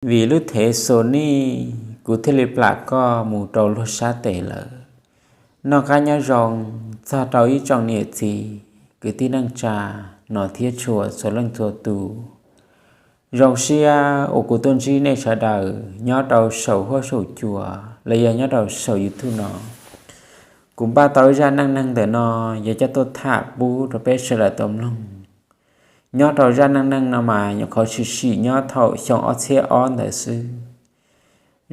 Vim lub thev xus nij kuv thiaj li plam koj mus rau luag sab tes lawm. Noj qab nyob zoo txog rau ib tsoom niam txiv kwv tij neej tsa no thiab txhua txhua leej txhua tus. Zoo siab uas kuv tuaj ntsib nej sawv daws nyob rau saum huab saum cua los yog nyob rau saum YouTube no. Kuv npaj tau ib zaj neej neeg ntawm no yuav coj tuaj tham pub rau peb sawv daws tau mloog. Nyob rau zaj neej neeg no mas nyuam qhuav tshwm sim nyob thaum xyoo ob txhiab ob ntawd xwb.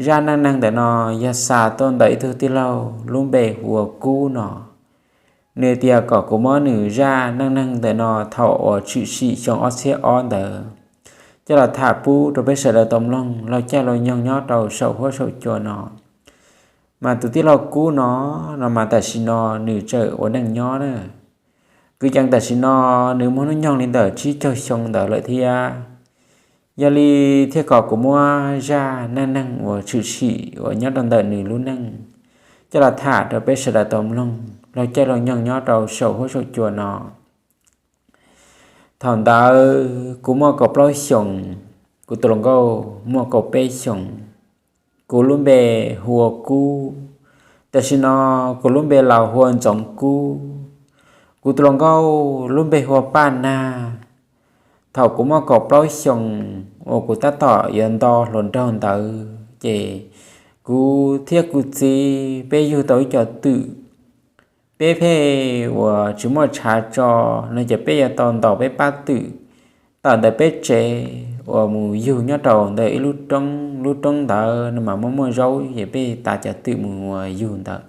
Zaj neej neeg ntawm no yog xa tuaj ntawm ib tug tij laug lub npe hu ua Kub no. Nws tias kom kuv muab nws zaj neej neeg ntawm no thaum uas tshwm sim xyoo ob txhiab ob ntawd coj los tham pub rau peb sawv daws tau mloog laug caij laug nyoog nyob rau saum huab saum cua no. Mas tus tij laug Kub no, no mas tam sim no nws tseem ua neej nyob na. Kwv yees tam sim no nws muaj hnub nyoog li ntawm tsib caug xyoo ntawd lawm thiab. Yog li thiaj kom kuv muab zaj neej neeg uas tshwm sim uas nyob rau ntawm nws lub neej coj los tham rau peb sawv daws tau mloog laug caij laug nyoog nyob rau saum huab saum cua no. Thaum ntawd kuv muaj kaum plaub xyoos, kuv tus hluas nkauj muaj kaum peb xyoos. Kuv lub npe hu ua Kub, tam sim no kuv lub npe laus hu ua Ntxoov Kub. Kuv tus hluas nkauj lub npe hu ua Paj Nag. Thaum kuv muaj kaum plaub xyoos uas kuv tab tom yuav nto hluas nraug ntawd ces kuv thiab kuv txiv peb yug tau ib co twm. Peb pheej uas tsis muaj tshav tso no ces peb yuav tau ntaus peb pab twm tawm ntawm peb tsev uas mus yug nyob rau ntawm ib lub roob. Lub roob ntawd no mas muaj muaj zaub ces peb tav cov twm mus uas yug ntawd.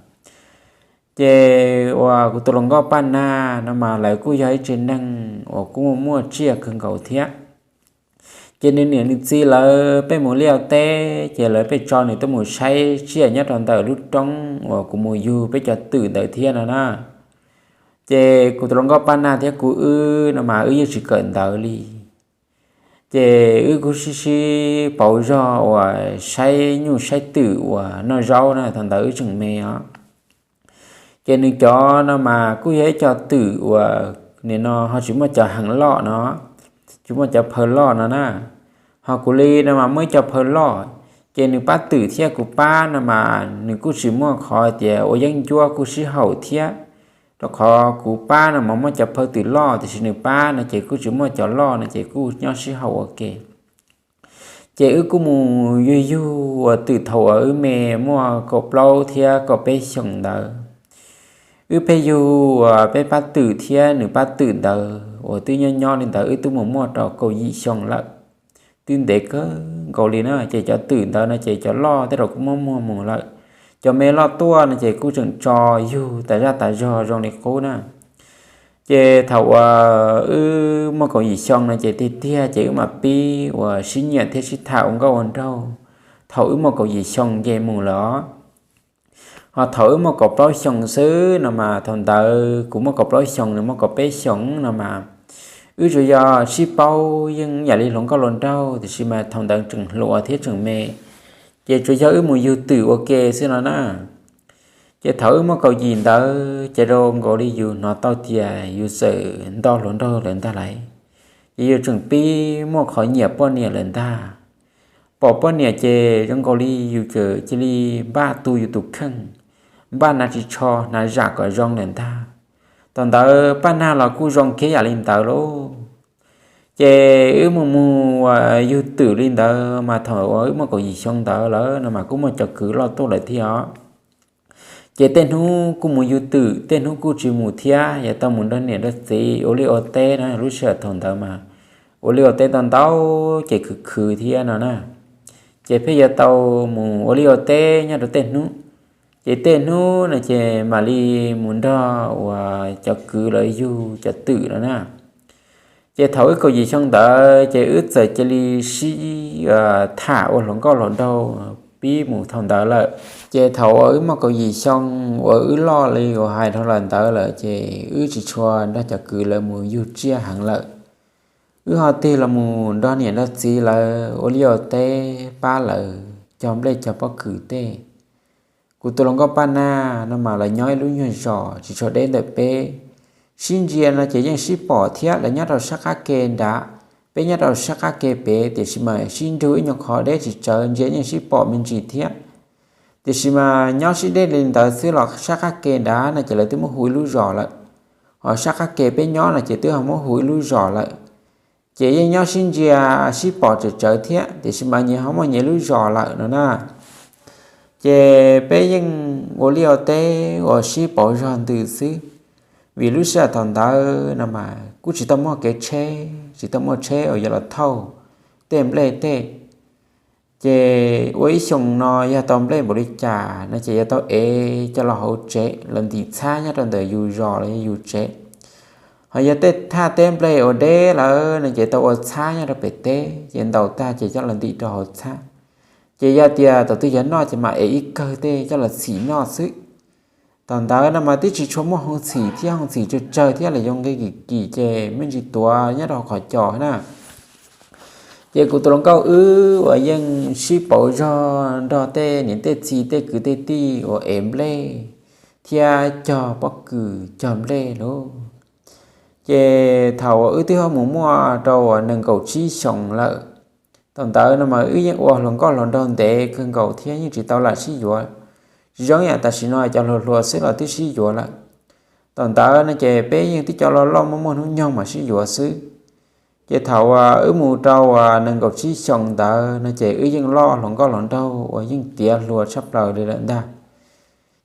Ces uas kuv tus hluas nkauj Paj Nag no mas lawv kuj yog ib tsev neeg uas kuj muaj muaj tsiaj kawg nkaus thiab. Ces nws niam nws txiv lawv pheej mus liaj teb ces lawv pheej tso nws tuaj mus saib tsiaj nyob rau ntawm lub roob uas kuv mus yug peb cov twm ntawd thiab no na. Ces kuv tus hluas nkauj Paj Nag thiab kuv wb no mas wb yeej tsis kawm ntawv li. Ces wb kuj sib sib pauv zog uas saib nyuj saib twm uas noj zaub na, thaum ntawd wb tseem me os. Ces nws cov no mas kuj yog ib co twm uas nim no ho tsis muaj cov heev loj no, tsis muaj cov phaw loj no na. Ho kuv li no mas muaj ib co phaw loj, ces nws pab twm thiab kuv pab no mas nws kuj tsis muaj qhov tias ua yeeb ncuab kuj sib haum thiab. Rau qhov kuv pab no mas muaj cov phaw twm loj tiam sis nws pab no ces kuj tsis muaj cov loj no ces kuj nyob sib haum ua ke. Ces wb kuj mus yug yug uas twm thaum uas wb me muaj kaum plaub thiab kaum peb xyoos ntawd. Wb pheej yug uas peb pab twm thiab nws pab twm ntawd uas twb nyob nyob li ntawd wb twb mus muaj rau kaum yim xyoo lawm. Twb ntev kawg nkaus li na, ces cov twm ntawd no ces cov loj tej zaum kuj muab muag mus lawm. Cov me loj tuaj no ces kuj tseem tso yug tas zaj tas zog zoo li qub na. Ces thaum uas wb muaj kaum yim xyoo no ces tiag tiag ces wb mam pib uas sib nyiam thiab sib tham ua nkauj ua nraug thaum wb muaj kaum yim xyoo nce mus lawm os. Ho thaum wb muaj kaum plaub xyoos xwb no mas thaum ntawd kuv muaj kaum plaub xyoos nws muaj kaum peb xyoos no mas wb tsuas yog sib paub yeej yam li hluas nkauj hluas nraug tiam sis mas thaum ntawd tseem hluas thiab tseem me, ces tsuas yog wb mus yug twm ua ke xwb no na. Ces thaum wb muaj kaum yim ntawd ces zoo nkaus li yus hnov tau tias yus txawm nto hluas nraug lawm ntag lauj. Ces yus tseem pib muaj qhov nyiam poj niam lawm ntag. Pom poj niam ces zoo nkaus li yus txawm cia li npaj tu yus tus kheej, npaj hnav ris tsho hnav zam kom zoo lawm ntag. Thaum ntawd Paj Nag los kuj zoo kiag yam li ntawd lauj. Ces wb mus mus uas yug twm li ntawd mas thaum uas wb muaj kaum yim xyoo ntawd lawm no mas kuj muaj cov kwv loj tuaj lawm thiab os. Ces tej hnub kuj mus yug twm, tej hnub kuj tsis mus thiab, yuav tau mus nrog niam nrog txiv ua liaj ua teb no. Lub sij hawm thaum ntawd mas ua liaj ua teb tau ntau ces khwv khwv thiab no na. Ces pheej yuav tau mus ua liaj ua teb nyob rau tej hnub. Ces tej hnub no ces mam li mus nrog uas cov kwv lawv yug cov twm no na. Ces thaum wb kaum yim xyoo ntawd ces wb txawm cia li sib tham ua hluas nkauj hluas nraug pib mus thaum ntawd lawm. Ces thaum uas wb muaj kaum yim xyoo uas wb loj li uas hais dhau los ntawd lawm ces wb tsis tshua nrog cov kwv lawv mus yug tsiaj heev lawm. Wb ho tig los mus nrog niam nrog txiv lawv ua liaj ua teb pab lawv cog nplej cog pob kws tej. Kuv tus hluas nkauj Paj Nag no mas lawv nyob ib lub nyuag zos tsis tshua deb ntawm peb. Sib ntsia no ces yeej sib pom thiab, lawv nyob rau sab qab ke nrad, peb nyob rau sab qab ke pem, tiam sis mas sib nrug ib nyuag qhov deb tsis tsawv, ntsia yeej sib pom me ntsis thiab. Tiam sis mas nyob sib deb li ntawd xwb los sab qab ke nrad no ces lawv twb muab hu ib lub zos lawm, ho sab qab ke peb nyob no ces twb ho muab hu ib lub zos lawm. Ces yeej nyob sib ntsia sib pom tsawv tsawv thiab, tiam sis mas nyias ho muaj nyias lub zos lawm no na. Ces peb yeej ua liaj ua teb ua sib pauv zog ntws xwb, vim lub sij hawm thaum ntawd no mas kuj tsis tau muaj kev tsheb, tsis tau muaj tsheb uas yuav los thauj tej nplej tej. Ces ua ib xyoos no yog tau nplej npaum li cas no ces yuav tau ev coj los hauv tsev los ntim txhab nyob rau ntawm yus zos los yog yus tsev. Ho yog tej thaj teb nplej uas deb lawm no ces tau ua txhab nyob rau pem teb, ces ntaus tag ces coj los ntim rau hauv txhab. Ces yog tias thaum twg yog noj ces mam ev ib kawg tej coj los txhim noj xwb. Thaum ntawd no mas twb tsis tshua muaj hoo txhim thiab, hoo txhim tsawg tsawg thiab, los yuav nqi kim kim ces me ntsis tuav nyob rau hauv qhov cos na. Ces kuv tus hluas nkauj wb uas yeej sib pauv zog nrog tej niam tej txiv tej kwv tej tij uas ev nplej thiab cog pob kws cog nplej lauj. Ces thaum uas wb twb ho mus muaj rau uas nees nkaum tsib xyoos lawm, thaum ntawd no mas wb yeej ua hluas nkauj hluas nraug ntev kawg nkaus thiab yeej tsis tau lam sib yuav. Tsis zoo yam tam sim no cov hluas hluas xwb los twb sib yuav lawm. Thaum ntawd no ces peb yeej tib co loj loj muaj muaj hnub nyoog mas sib yuav xwb. Ces thaum uas wb mus rau uas nees nkaum tsib xyoos ntawd no ces wb yeej loj hluas nkauj hluas nraug uas yeej tiav hluas tshaj plaws li lawm ntag.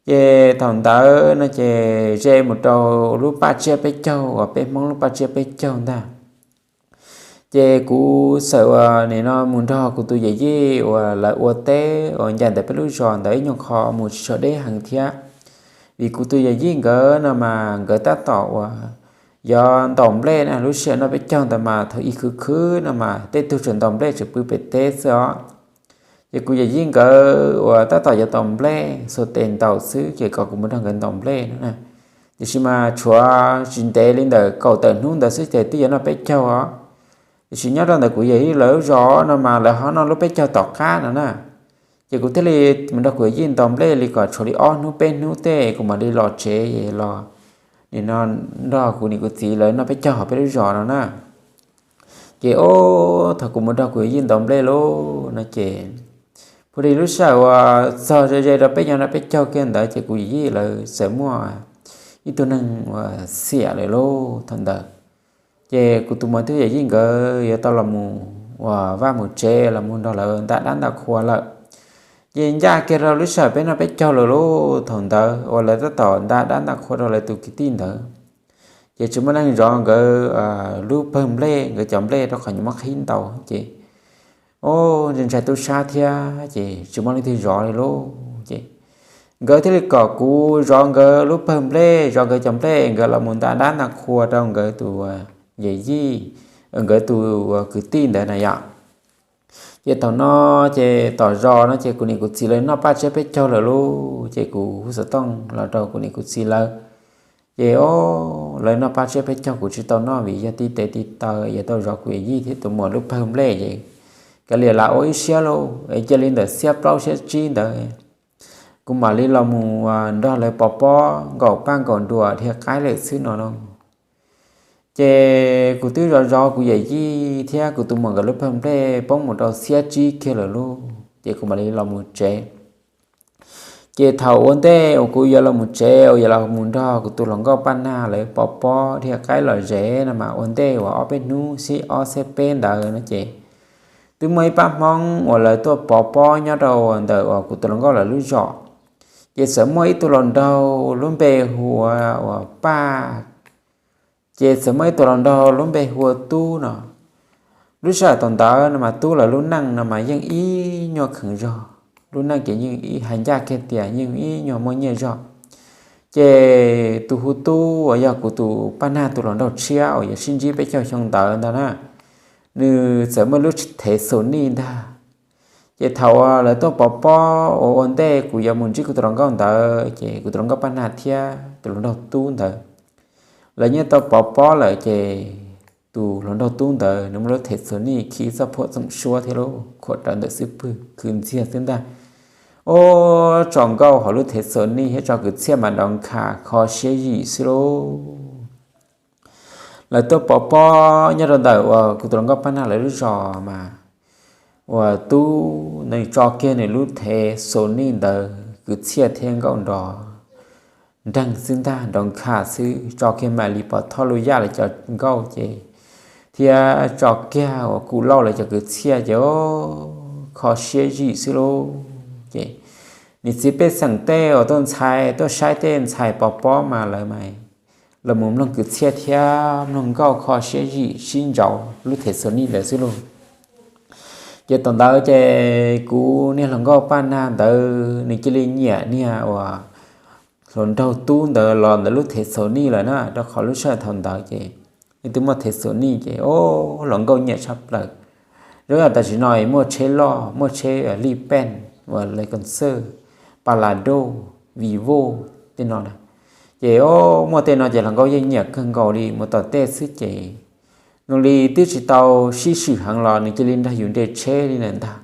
Ces thaum ntawd no ces ze mus rau lub paj tsiab peb caug uas peb Hmoob lub paj tsiab peb caug ntag. Ces kuv txawm uas nim no mus nrog kuv tus yawm yij uas lawv ua teb uas ncaim ntawm peb lub zos ntawd ib nyuag qho mus tsis tshua deb heev thiab. Vim kuv tus yawm yij nkawd no mas nkawd tab tom uas yuav ntaus nplej na, lub sij hawm noj peb caug ntawd mas thaum ub khwv khwv no mas tej tug tseem ntaus nplej tseem pw pem teb xwb os. Ces kuv yawm yij nkawd uas tab tom yuav ntaus nplej xuas tes ntaus xwb ces kom kuv mus nrog nkawd ntaus nplej no na. Tiam sis mas tshuav tsis ntev li ntawm kaum tawm hnub ntawd xwb ces twb yuav noj peb caug os. Tiam sis nyob rau ntawm kuv yawm yij lawv lub zos no mas lawv ho noj lub peb caug tom qab no na. Ces kuv thiaj li mus nrog kuv yawm yij ntaus nplej li kom tshuav li ob hnub peb hnub tej kuv mam li los tsev los nim no nrog kuv niam kuv txiv lawv noj peb caug hauv peb lub zos no na. Ces o, thaum kuv mus nrog kuv yawm yij ntaus nplej lauj no ces, pus li lub sij hawm uas txog ze ze rau peb nyob noj peb caug kiag ntawd ces kuv yawm yij lawv txawm muaj ib tug neeg uas xiam lawm lauj thaum ntawd. Ces kuv tus muam thiab yawm yij nkawd yuav tau los mus uas vaj mus tsev los mus nrog lawv nta dab nta qhua lawm. Ces ncaj kiag rau lub sij hawm peb noj peb caug lawm lauj thaum ntawd uas lawv tab tom nta dab nta qhua rau lawv tus kwv tij ntawd. Ces tsis muaj neeg zov nkawd lub pawg nplej, nkawd cov nplej rau qhov nyuam muab qhib ntaus ces, o, ntshai ntshai tub sab thiab ces tsis muaj leej twg zov li lauj. Ces nkawd thiaj li kom kuv zov nkawd lub pawg nplej, zov nkawd cov nplej, nkawd los mus nta dab nta qhua rau nkawd tus yawm yij, nkawd tus kwv tij ntawd na yom. Ces thaum no ces tom zos no ces kuv niam kuv txiv lawv noj paj tsiab peb caug lawm lauj. Ces kuv hu xov tooj los rau kuv niam kuv txiv lawv. Ces o, lawv noj paj tsiab peb caug kuv tsis tau noj vim yog tib tes tib taw, yuav tau zov kuv yawm yij thiab tus muam lub pawg nplej ces kav liam lam ua ib siab lauj, cia li ntawm xiab plaub xiab tsib ntawd kuv mam li los mus nrog lawv pov pob nkaum paj nkaum nruas dhia qaib lawm xwb no lauj. Ces kuv twb zov zov kuv yawm yij thiab kuv tus muam nkawd lub pawg nplej poob mus rau xiab tsib kiag lawm lauj, ces kuv mam li los mus tsev. Ces thaum ua ntej uas kuv yuav los mus tsev uas yuav los mus nrog kuv tus hluas nkauj Paj Nag lawv pov pob dhia qaib lom zem no mas ua ntej uas ob peb hnub xib ob xib peb ntawd no ces twb muaj ib pab Hmoob uas lawv tuaj pov pob nyob rau ntawm uas kuv tus hluas nkauj lawv lub zos. Ces txawm muaj ib tug hluas nraug lub npe hu ua uas Paj, ces txawm muaj ib tug hluas nraug lub npe hu ua Tub no. Lub sij hawm thaum ntawd no mas Tub lawv lub neej no mas yeej ib nyuag kheev zog, lub neej ces yeej hais ncaj kiag tias yeej ib nyuag muaj nyiaj zog. Ces tus hu Tub uas yog kuv tus Paj Nag tus hluas nraug tshiab uas yuav sib ntsib peb caug xyoo ntawd ntag na, nws txawm muaj lub thev Sony ntag. Ces thaum uas lawv tuaj pov pob uas ua ntej kuv yuav mus ntsib kuv tus hluas nkauj ntawd ces kuv tus hluas nkauj Paj Nag thiab tus hluas nraug Tub ntawd lawv yeej tau pov pob lawm ces tus hluas nraug Tub ntawd nws muaj lub thev Sony khi txoj phuam txoom suab thiab lub khuam rawv ntawm xub pwg khwv ntxiag xwb ntag. Ua tso nkauj hauv lub thev Sony thiab tso kwv txhiaj mas dov nkha kho siab yim xwb lauj. lawv tuaj pov pob nyob rau ntawm uas kuv tus hluas nkauj Paj Nag lawv lub zos mas uas tub nws tso kiag nws lub thev xus nij ntawd kwv txhiaj thiab nkauj nrov nreeg xwb ntag, nrov nkha xwb, tso kiag mam li pov thoj lub yaj lawv cov nkauj ces thiab tso kiag uas kuv lauj lawv cov kwv txhiaj ces kho siab zim xwb lauj. Ces niam txiv pej xeem tej uas tuaj ntxhais tuaj saib tej ntxhais pov pob mas lawv mas los mus mloog kwv txhiaj thiab mloog nkauj kho siab zim sib ntsauv lub thev xus nij ntawd xwb lauj. Ces thaum ntawd ces kuv niag hluas nkauj Paj Nag ntawd nws cia li nyiam niag uas hluas nraug tub ntawd los ntawm lub thev xus nij lawm na, rau qhov lub sij hawm thaum ntawd ces leej twg muaj thev xus nij ces o, hluas nkauj nyiam tshaj plaws. Zoo yam tam sim no muaj tsheb loj, muaj tsheb Lij Pej, uas Lexus, Palado, Vivo tej no na. Ces o, muaj tej no ces hluas nkauj yeej nyiam kawg nkaus li, mus tom tej xwb ces zoo li twb tsis tau sib swm heev los nws cia li nrog yus nres tsheb li lawm ntag.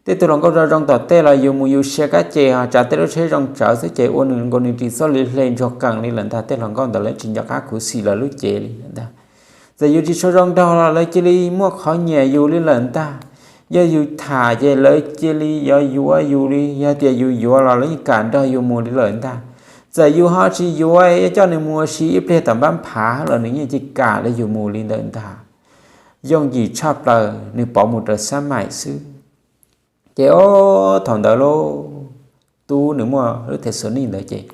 Tej tug hluas nkauj zoo zoo tom tej los yus mus yus sia kab ces ho tsav tej lub tsheb zoo tsawv xwb ces ua nws nkaus nws ris xoj li hle ntsuag qees li lawm ntag. Tej hluas nkauj ntawd lawv tsis nco qab khuv xim lawv lub cev li lawm ntag. Txawm yus tsis tshua zoo nraug los lawv cia li muaj qhov nyiam yus li lawm ntag. Yog yus tham ces lawv cia li yuav yuav yus li, yog tias yus yuav los lawv yeej kam nrog yus mus li lawm ntag. Txawm yus ho tsis yuav, yog coj nws mus ua si ib pliag tom npab phav los nws yeej cia kam li yus mus li ntawm ntag. Yooj yim tshaj plaws, nws pov mus raws sab maim xwb. Ces o, thaum ntawd lub tub nws muaj lub thev xus nij ntawd ces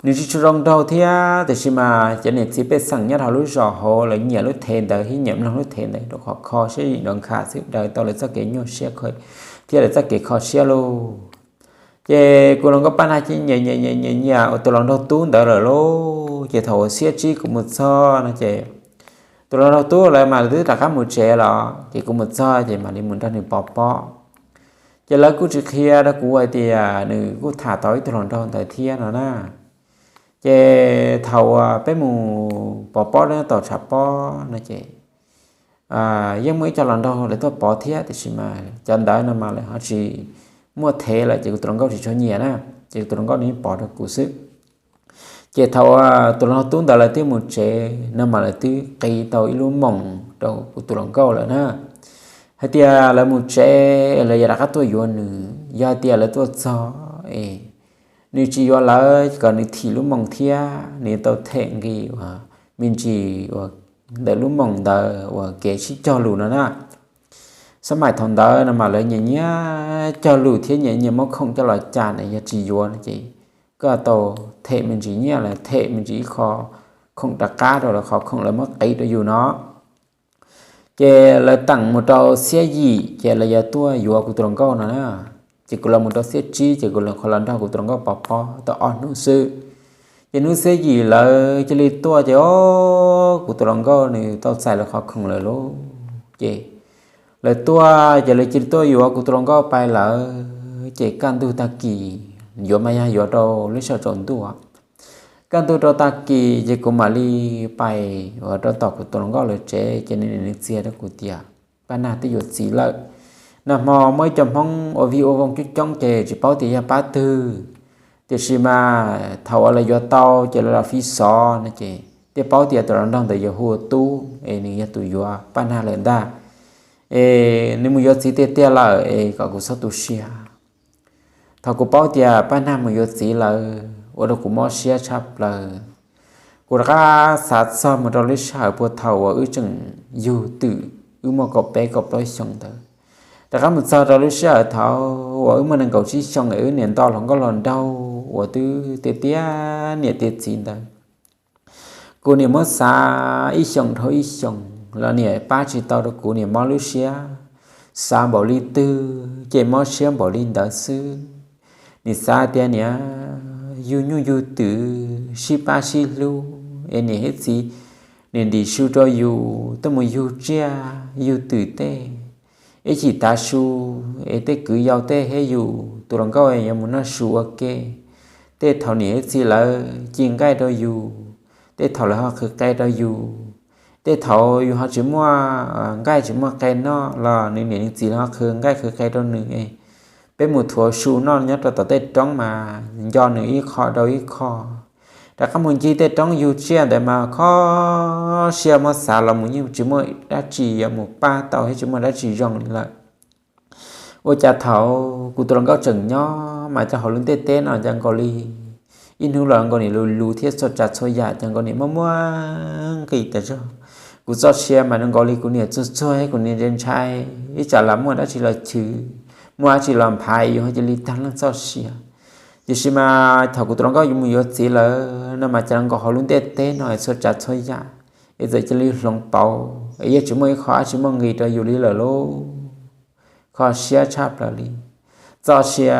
nws tsis tshua zoo nraug thiab, tiam sis mas cov niam txiv pej xeem nyob hauv lub zos hauv lawv nyiam lub thev ntawd thiab nyiam mloog lub thev ntawd rau qhov kho siab zim nrov nkha xwb, daws tau lawv txoj kev nyuaj siab thiab lawv txoj kev kho siab lauj. Ces kuv hluas nkauj Paj Nag ces nyiam nyiam nyiam nyiam ua tus hluas nraug tub ntawd lawm lauj. Ces thaum uas xiab tsib kuv mus txog no ces tus hluas nraug tub lawv mas lawv twb rov qab mus tsev los, ces kuv mus txog ces mam li mus nrog nws pov pob. Ces lawv kuj tsis qhia rau kuv hais tias nws kuj tham tau ib tug hluas nraug ntawd thiab no na. Ces thaum uas peb mus pov pob nyob tom tshav pob no ces yeej muaj ib co hluas nraug lawv tuaj pov thiab, tiam sis mas cov ntawd no mas lawv ho tsis muaj thev lawm ces kuv tus hluas nkauj tsis tshua nyiam na, ces kuv tus hluas nkauj nws yeej pov rau kuv xwb. Ces thaum uas tus hluas nraug tub ntawd lawv twb mus tsev no mas lawv twb qiv tau ib lub moos rau kuv tus hluas nkauj lawm na, hais tias lawv mus tsev es lawv yuav rov qab tuaj yuav nws. Yog hais tias lawv tuaj txog es nws tsis yuav lawv, kom nws thim lub moos thiab nws yuav tau them nqi uas me ntsis uas ntawm lub moos ntawd uas kev sib cog lus no na. Xab maim thaum ntawd no mas lawv nyiam nyiam cog lus thiab nyiam nyiam muab khoom coj los cas na, yog tsis yuav no ces koj tau them me ntsis nyiaj los them me ntsis ib qho khoom rov qab rau lawv qhov khoom lawv muab qiv rau yus no. Ces lawv teem mus rau xiab yim ces lawv yuav tuaj yuav kuv tus hluas nkauj no na. Ces kuv los mus rau xiab tsib ces kuv los qhov los nrog kuv tus hluas nkauj pov pob tau ob hnub xwb. Ces hnub xiab yim lawv cia li tuaj ces o, kuv tus hluas nkauj nws tau txais lawv qhov khoom lawm lauj. Ces lawv tuaj ces lawv cia li tuaj yuav kuv tus hluas nkauj pais lawm. Ces kaj ntug tag kis, yuav mas yog yuav rau lub sij hawm tsaus ntuj, kaj ntug rau tag kis ces kuv mam li pais uas rau tom kuv tus hluas nkauj lawv tsev ces nws niam nws txiv hais rau kuv tias Paj Nag twb yuav txiv lawm. Nag hmo muaj ib co Hmoob ua vij ua voog coob coob ces tsis paub tias yog pab twg, tiam sis mas thaum uas lawv yuav tau ces lawv los fiv xov no ces thiaj paub tias tus hluas nraug ntawd yuav hu ua Tub es nws yog tus yuav Paj Nag lawm ntag. Es nws mus yuav txiv tiag tiag lawm es kom kuv txhob tu siab. Thaum kuv paub tias Paj Nag mus yuav txiv lawm ua rau kuv mob siab tshaj plaws. Kuv rov qab xav txog mus rau lub sij hawm puag thaum uas wb tseem yug twm, wb muaj kaum peb kaum plaub xyoos ntawd, rov qab mus txog rau lub sij hawm thaum uas wb muaj nees nkaum tsib xyoos es wb niam nto hluas nkauj hluas nraug uas twb tiav tiav niam tiav txiv ntawd. Kuv niam muab xav ib xyoos dhau ib xyoos los niam pab tsis tau rau kuv niam mob lub siab, xav npaum li twg ces mob siab npaum li ntawd xwb. Niam xav tias niam yug nyuj yug twm sib pab sib hlub es niam thiab txiv niam ntim su rau yus tuaj mus yug tsiaj yug twm tej, ib chim tav su es tej kwv yau tej thiab yus tus hluas nkauj yuav mus noj su ua ke. Tej thaum niam thiab txiv lawv ci nqaij rau yus, tej thaum lawv ho qhwv qe rau yus, tej thaum yus ho tsis muaj nqaij tsis muaj qe noj los nws niam nws txiv lawv ho qhwv nqaij qhwv qe rau nws. Peb mus thuav su noj nyob rau tom tej roob mas nco nws ib qho rau ib qho. rov qab mus ncig tej roob yug tsiaj ntawd mas kho siab muab xav los mus yeej tsis muaj dab tsi yuav mus pab tau thiab tsis muaj dab tsi zoo li lawm. Ua cas thaum kuv tus hluas nkauj tseem nyob mas cov hauv lub ntiaj teb no ces nkaus li ib hnub los nkaus niam lus lus thiab txhua tsav txhua yam ces nkaus niam muaj muaj nqis tas zog. Kuv txoj sia mas nkaus li kuv niam txuag txuag kuv niam ntshai ntshai, ib tsam lam muaj dab tsi los chwv, muaj dab tsi los nphaiv yus ho cia li tag leej txoj sia. Tiam sis mas thaum kuv tus hluas nkauj yuav mus yuav txiv lawm no mas cas nkaus hauv lub ntiaj teb no txhua tsav txhua yam es txawm cia li hloov pauv es yeej tsis muaj ib qho dab tsi muaj nqis rau yus li lawm lauj. Kho siab tshaj plaws li. Txoj sia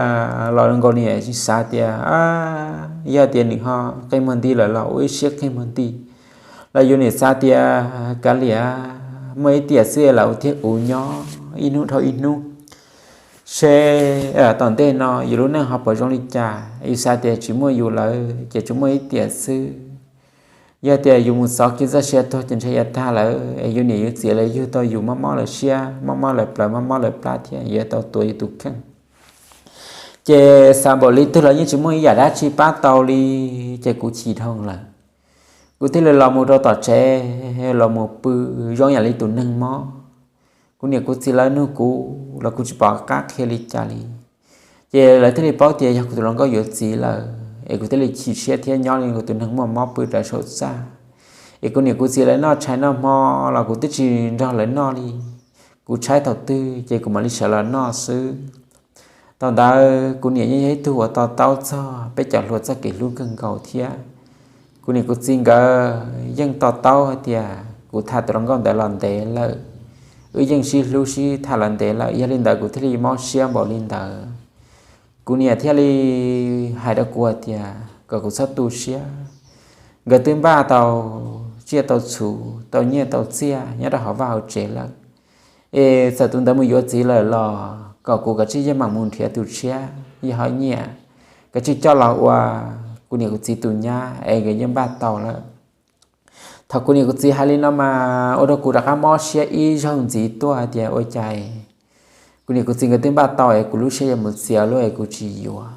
los nkaus niam xav tias yog tias nws ho qi muag nti lawm los ua ib siab qi muag nti, los yus niam xav tias kav liam, muaj ib tiam xwb lam ua thiab ua nyob ib hnub dhau ib hnub seb tom ntej no yus lub neej ho puas zoo li cas. Yus xav tias tsis muaj yus lawm ces tsuas muaj ib tiam xwb. Yog tias yus mus xov kiag txoj sia tuag ces ntshe yuav tag lawm es yus niam yus txiv lawv yug tau yus mob mob lawv siab, mob mob lawv plawv, mob mob lawv plab thiab yuav tau tuav yus tus kheej. Ces xav npaum li twg los yeej tsis muaj ib yam dab tsi pab tau li, ces kuv chim dhau lawm. Kuv thiaj li los mus rau tom tsev los mus pw zoo yam li tus neeg mob. Kuv niam kuv txiv lawv nug kuv los kuv tsis pom qab qhia li cas li. Ces lawv thiaj li paub tias yog kuv tus hluas nkauj yuav txiv lawm es kuv thiaj li chim siab thiab nyob li kuv tus neeg muaj mob pw rau saum txaj. Es kuv niam kuv txiv lawv noj tshais noj hmo los kuv twb tsis nrog lawv noj li. Kuv tshaib thaum twg ces kuv mam li sawv los noj xwb. Thaum ntawd kuv niam yeej yog ib tug uas to taub txog peb cov hluas txoj kev hlub kawg nkaus thiab. Kuv niam kuv txiv nkawd yeej to taub hais tias kuv tham tus hluas nkauj ntawd los ntev lawm, wb yeej sib hlub sib tham los ntev lawm, yog li ntawd kuv thiaj li mob siab npaum li ntawd. Kuv niam thiaj li hais rau kuv hais tias kom kuv txhob tu siab, nkawd twb npaj tau tsiaj tau txhu, tau nyiaj tau txiaj nyob rau hauv vaj hauv tsev lawm. Es txawm tus ntawd mus yuav txiv lawm los kom kuv kav tsij yeej mam mus nrhiav tus tshiab yog ho nyiam, kav tsij coj los ua kuv niam kuv txiv tus nyab es nkawd yeej npaj tau lawm. Thaum kuv niam kuv txiv hais li no mas ua rau kuv rov qab mob siab ib zaug ntxiv tuaj hais tias ua cas kuv niam kuv txiv nkawd twb npaj tau es kuv lub siab yuav mus txias lub es kuv tsis yuav.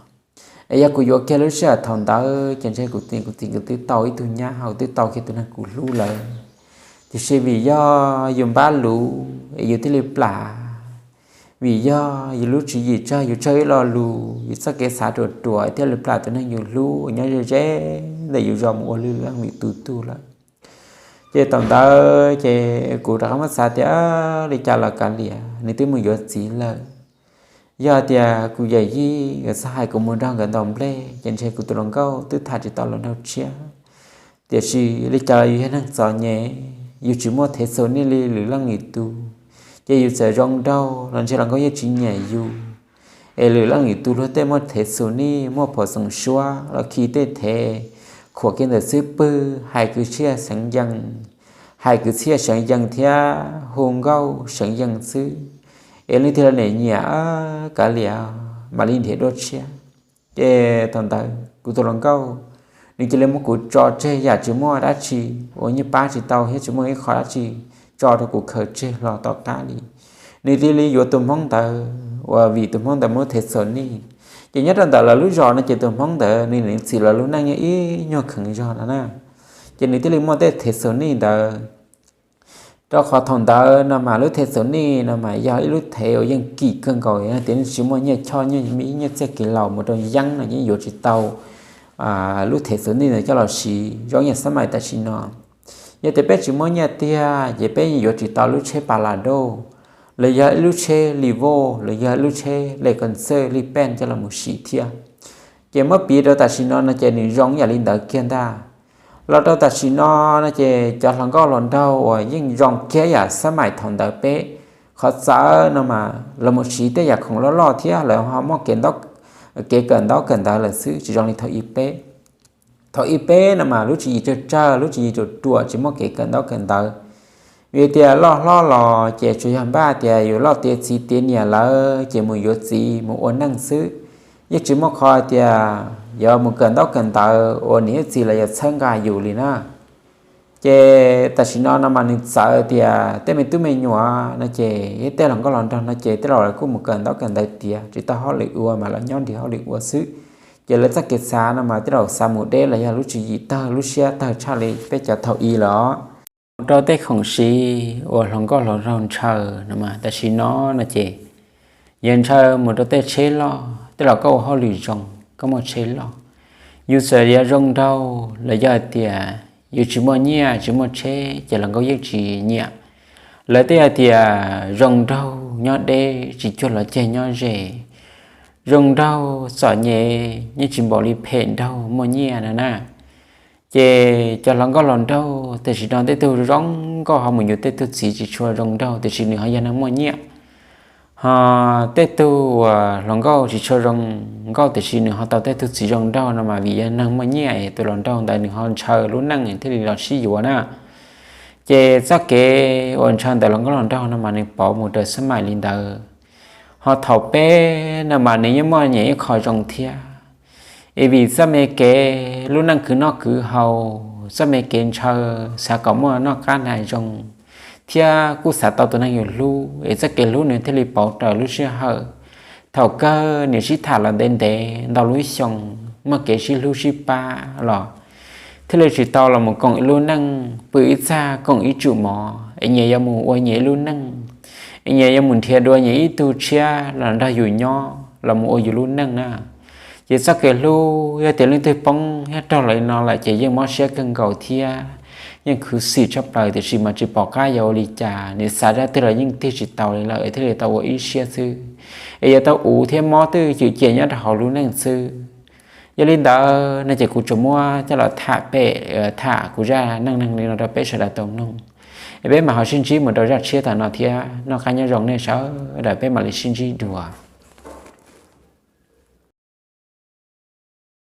Es yog kuv yuav kiag lub sij hawm thaum ntawd ces ntshe kuv niam kuv txiv nkawd twb tau ib tug nyab hauv, twb tau kiag tus neeg kuv hlub lawm. Tiam sis vim yog yus npab luv es yus thiaj li plam, vim yog yus lub tswv yim tsawg, yus tsawg ib lo lus, yus txoj kev xav ruam ruam thiaj li plam tus neeg yus hlub nyob ze ze ntawm yus zos mus ua lwm leej lwm tus tug lawm. Ces thaum ntawd ces kuv rov qab muab xav tias li cas los kav liam, nws twb mus yuav txiv lawm. Yog tias kuv yawm yij nkawd txhob hais kuv mus nrog nkawd ntaus nplej ces ntshe kuv tus hluas nkauj twb tham tsis tau hluas nraug tshiab. Tiam sis li cas los yus yog neeg txom nyem, yus tsis muaj thev xus nij li lwm leej lwm tus, ces yus txawm zoo nraug los ntshe hluas nkauj yeej tsis nyiam yus. Es lwm leej lwm tus luag tej muaj thev xus nij, muaj phuam xoom suab los khi tej thev khuam kiag ntawm xub pwg, hais kwv txhiaj seev yees, hais kwv txhiaj seev yees thiab hu nkauj seev yees xwb. Es leej twg los nyiam nyiam, kav liam, mam li nrhiav dua tshiab. Ces thaum ntawd kuv tus hluas nkauj nws cia li muab kuv tso tseg yam tsis muaj dab tsi uas nyiaj pab tsis tau thiab tsis muaj ib qho dab tsi tso rau kuv khaws tseg hlo tom qab li. Nws cia li yuav tus hmoob ntawd uas vim tus hmoob ntawd muaj thev xus nij. Ces nyob rau ntawm lawv lub zos no ces tus hmoob ntawd nws niam txiv lawv lub neej yog ib nyuag kheev zog no na. Ces nws thiaj li muaj tej thev xus nij ntawd. Rau qhov thaum ntawd no mas lub thev xus nij no mas yog ib lub thev uas yeej kim kawg nkaus, yog tias tsis muaj nyiaj choj nyiaj mib nyiaj txiaj kev laus mus rau yeeb no yeej yuav tsis tau lub thev xus nij ntawd coj los siv zoo yam xab mais tam sim no. Yog tias peb tsis muaj nyiaj tiag ces peb yeej yuav tsis tau lub tsheb pas las dauj, los yog ib lub tsheb li voj, los yog ib lub tsheb li kos txawj li pej coj los mus siv thiab. Ces muab piv rau tam sim no no ces nws zoo yam li ntawd kiag ntag. Los rau tam sim no no ces cov hluas nkauj hluas nraug uas yeej zoo kiag yam xab mais thaum ntawd peb, qhov txawv no mas los mus siv tej yam khoom loj loj thiab lawv ho muaj kev kawm ntaub kawm ntawv lawm xwb, tsis zoo li thaum ib peb. Thaum ib peb no mas lub tswv yim tsawg tsawg, lub tswv yim ruam ruam, tsis muaj kev kawm ntaub kawm ntawv. Vim tias loj hlob los ces tsuas yog npaj tias yus loj tiav txiv tiav niam lawm ces mus yuav txiv mus ua neej xwb, yeej tsis muaj qhov tias yuav mus kawm ntaub kawm ntawv uas niam thiab txiv lawv yuav txhawb nqa yus li na. Ces tam sim no no mas nws txawv tias tej me tub me nyuam no ces tej hluas nkauj hluas nraug no ces tej laus lawv kuj mus kawm ntaub kawm ntawv tiav tsis tau hauj lwm ua mas los nyob nrhiav hauj lwm ua xwb. Ces lawv txoj kev xav no mas tej zaum xav mus deb los yog lub tswv yim tawg, lub siab tawg tshaj li peb cov thaum i lawm. Mus rau tej khoom siv uas hluas nkauj hluas nraug ntshaw no mas tam sim no no ces yog ntshaw mus rau tej tsheb loj, tej zaum koj ua hauj lwm zoo, koj muaj tsheb loj, yus txawm yuav zoo nraug los yog hais tias yus tsis muaj nyiaj tsis muaj tsheb ces hluas nkauj yeej tsis nyiam. Lawv twb hais tias zoo nraug nyob deb, tsis cuag los ceg nyob ze. Zoo nraug txom nyem yeej tsis npaum li phem nraug muaj nyiaj no na. Ces cov hluas nkauj hluas nraug tam sim no tej tug zoo nkauj ho mus yuav tej tug txiv tsis tshua zoo nraug tiam sis nws ho yog neeg muaj nyiaj. Ho tej tug uas hluas nkauj tsis tshua zoo nkauj tiam sis nws ho tau tej tug txiv zoo nraug no mas vim yog neeg muaj nyiaj es tus hluas nraug ntawd nws ho ntshaw lub neej thiaj li los sib yuav na. Ces txoj kev uas ntshaw ntawm hluas nkauj hluas nraug no mas nws pauv mus raws xab maim li ntawd. Ho thaum peb no mas nws yeej muaj nyiam ib qho zoo thiab. Es vim txoj me kev lub neej khwv noj khwv haus, txoj me kev ntshaw, xav kom muaj noj qab hnav zoo, thiab kuj xav tau tus neeg yus hlub, es txoj kev hlub nws thiaj li pauv raws lub sij hawm. Thaum kawg nws sib tham los ntev ntev ntau lub xyoo, muaj kev sib hlub sib pab los thiaj li tsis tau los mus koom ib lub neej, pw ib txaj koom ib tsum mov, es nyias yuav mus ua nyias ib lub neej, es nyias yuav mus nrhiav dua nyias ib tug tshiab los nrog yus nyob los mus ua yus lub neej na. Ces txoj kev hlub yog tias leej twg poob thiab raug los li no lawm ces yeej mob siab kawg nkaus thiab yeej khuv xim tshaj plaws tiam sis mas tsis pom qab yuav ua li cas, nws xav zaj twg los yeej tig tsis tau li lawm thiaj li tau ua ib siab xwb. Es yuav tau uv thiab mob twj ywm cia nyob rau hauv lub neej xwb. Yog li ntawd no ces kuv tsuas muab coj los tham pem, tham kuv zaj neej neeg li no rau peb sawv daws tau mloog. Es peb mam ho sib ntsib mus rau zaj tshiab tom no thiab, noj qab nyob zoo nej sawv daws, peb mam li sib ntsib dua.